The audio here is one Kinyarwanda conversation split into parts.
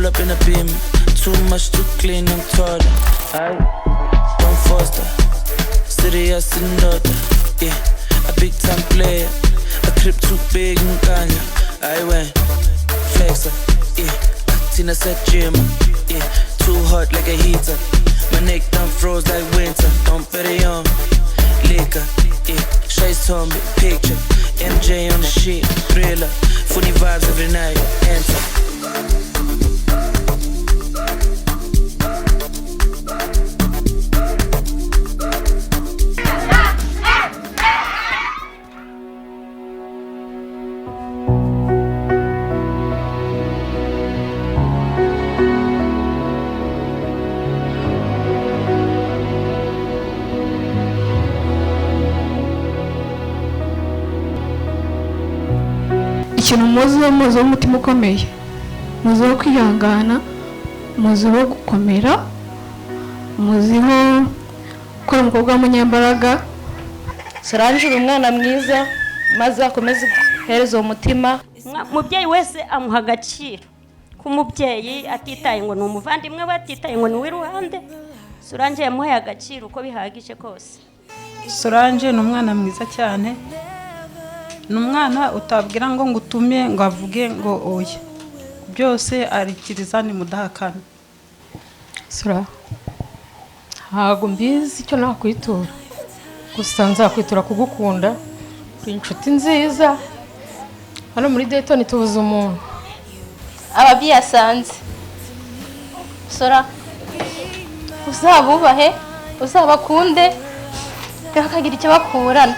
Pull up in a beam, too much too clean, I'm taller. I don't foster. City yasindoda, yeah. A big time player, a crib too big in Kanye. I went flexer, yeah. Tina said gym, yeah. Too hot like a heater. My neck done froze like winter. Don't bet it on liquor, yeah. Chase told me picture. MJ on the shit, thriller. Funny vibes every night. Enter. Ikintu muziho, muziho umutima ukomeye, muziho kwihangana, muziho gukomera, muziho gukora umukobwa w'umunyambaraga. Solange uri umwana mwiza, maze akomeze guhereza uwo mutima. Umubyeyi wese amuha agaciro k'umubyeyi, atitaye ngo ni umuvandimwe we, atitaye ngo ni uw'iruhande. Solange yamuhaye agaciro uko bihagije kose. Solange ni umwana mwiza cyane, ni umwana utabwira ngo ngutume ngo avuge ngo oya, byose arikiriza ni mudahakana. Sora, ntabwo mbizi icyo nakwitura, gusa nzakwitura kugukunda. Uri inshuti nziza, hano muri Dayton tubuze umuntu. Ababyeyi asanze Sora, uzabubahe, uzabakunde, bakagira icyo bakurana.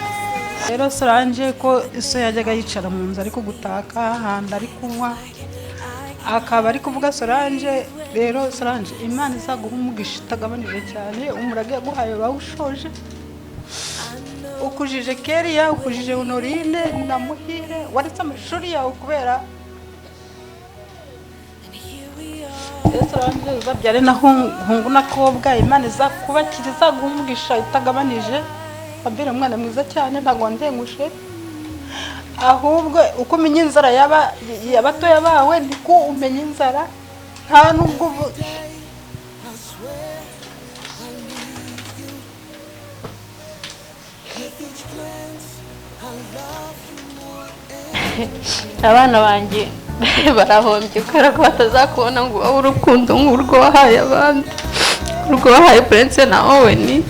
Rero Solange ko iso yajyaga yicara mu nzu ariko gutaka handa ari kunywa akaba ari kuvuga Solange. Rero Solange, Imana izaguha umugisha itagabanije cyane, umurage yaguhaye bawushoje, ukujije Keria, ukujije Honorine na Muhire, waretse amashuri yawe kubera. Rero Solange uzabyare na hungu na kobwa, Imana izakubakira, izaguha umugisha itagabanije. Wabera umwana mwiza cyane, ntabwo wandengushe, ahubwo uko umenya inzara yaba yabatoya bawe niko umenya inzara, nta nubwo Abana banjye barahombye kubera ko batazakubona ngo wowe urukundo nk'urwo wahaye abandi, urwo wahaye Prince na Owen,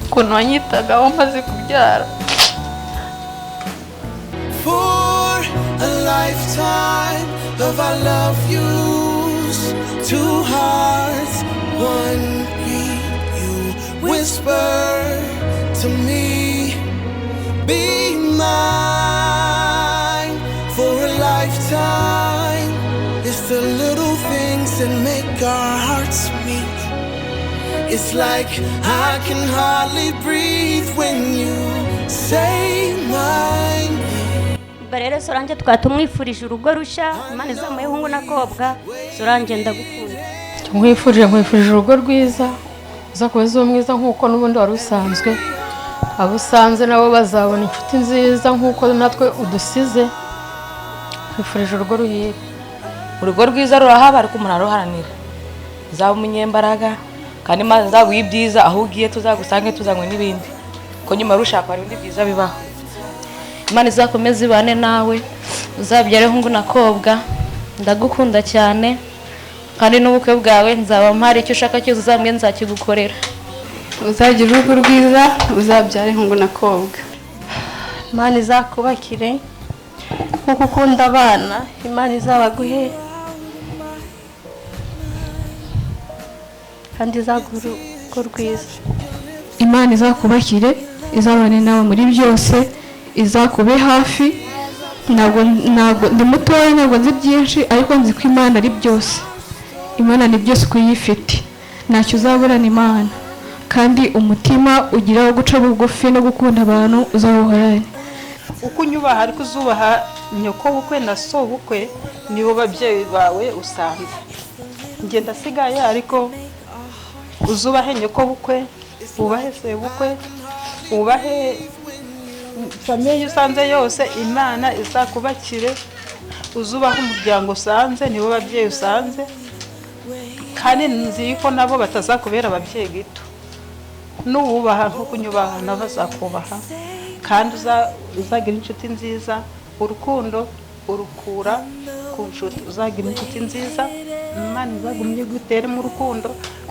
ukuntu wanyitagaho maze kubyara. For a lifetime of I love yous, two hearts, one beat. You whisper to me, be mine for a lifetime. It's the little things that make our hearts meet. It's like I can hardly breathe when you say my name. Ubwo rero Solange twatumwifurije urugo rushya, Imana izamuhe hungu na kobwa. Solange ndagukunda. Nkwifurije urugo rwiza, uzakomeze ube mwiza nk'uko n'ubundi wari usanzwe. Abo usanze nabo bazabona inshuti nziza nk'uko natwe udusize. Nkwifurije urugo ruhire. Urugo rwiza rurahaba ariko umuntu aruharanira. Uzaba umunyembaraga kandi Imana izaguha ibyiza, aho ugiye tuzagusange tuzanywe n'ibindi, ko nyuma rushaka hari ibindi byiza bibaho. Imana izakomeze ibane nawe, uzabyare hungu na kobwa. Ndagukunda cyane, kandi n'ubukwe bwawe nzaba mpari, icyo ushaka cyose uzambwe nzakigukorera. Uzagira urugo rwiza, uzabyare hungu na kobwa. Imana izakubakire nkuko ukunda abana, Imana izabaguhe kandi izaguhe urugo rwiza. Imana izakubakire, izabane nawe muri byose, izakube hafi. Ntabwo ndi mutoya, ntabwo nzi byinshi, ariko nzi ko Imana ari byose. Imana ni byose uko uyifite, ntacyo uzaburana Imana. Kandi umutima ugira wo guca bugufi no gukunda abantu uzawuhorane. Uko unyubaha ariko uzubaha nyoko bukwe na so bukwe, nibo babyeyi bawe usanze. Njye ndasigaye, ariko uzubahe nyoko bukwe, ubahe se bukwe, ubahe famille usanze yose. Imana izakubakire, Uzubaha umuryango usanze, nibo babyeyi usanze, kandi nzi ko nabo batazakubera ababyeyi gito. Nuwubaha nko kunyubaha, nabo bazakubaha, kandi uzagira inshuti nziza. Urukundo urukura ku nshuti. Uzagira inshuti nziza, Imana izagumye guteremo urukundo,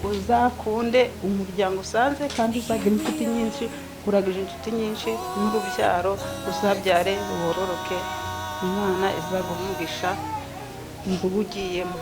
uzakunde umuryango usanze, kandi uzagira inshuti nyinshi. Uragije inshuti nyinshi n'urubyaro, uzabyare wororoke. Imana izaguha umugisha mu rugo ugiyemo.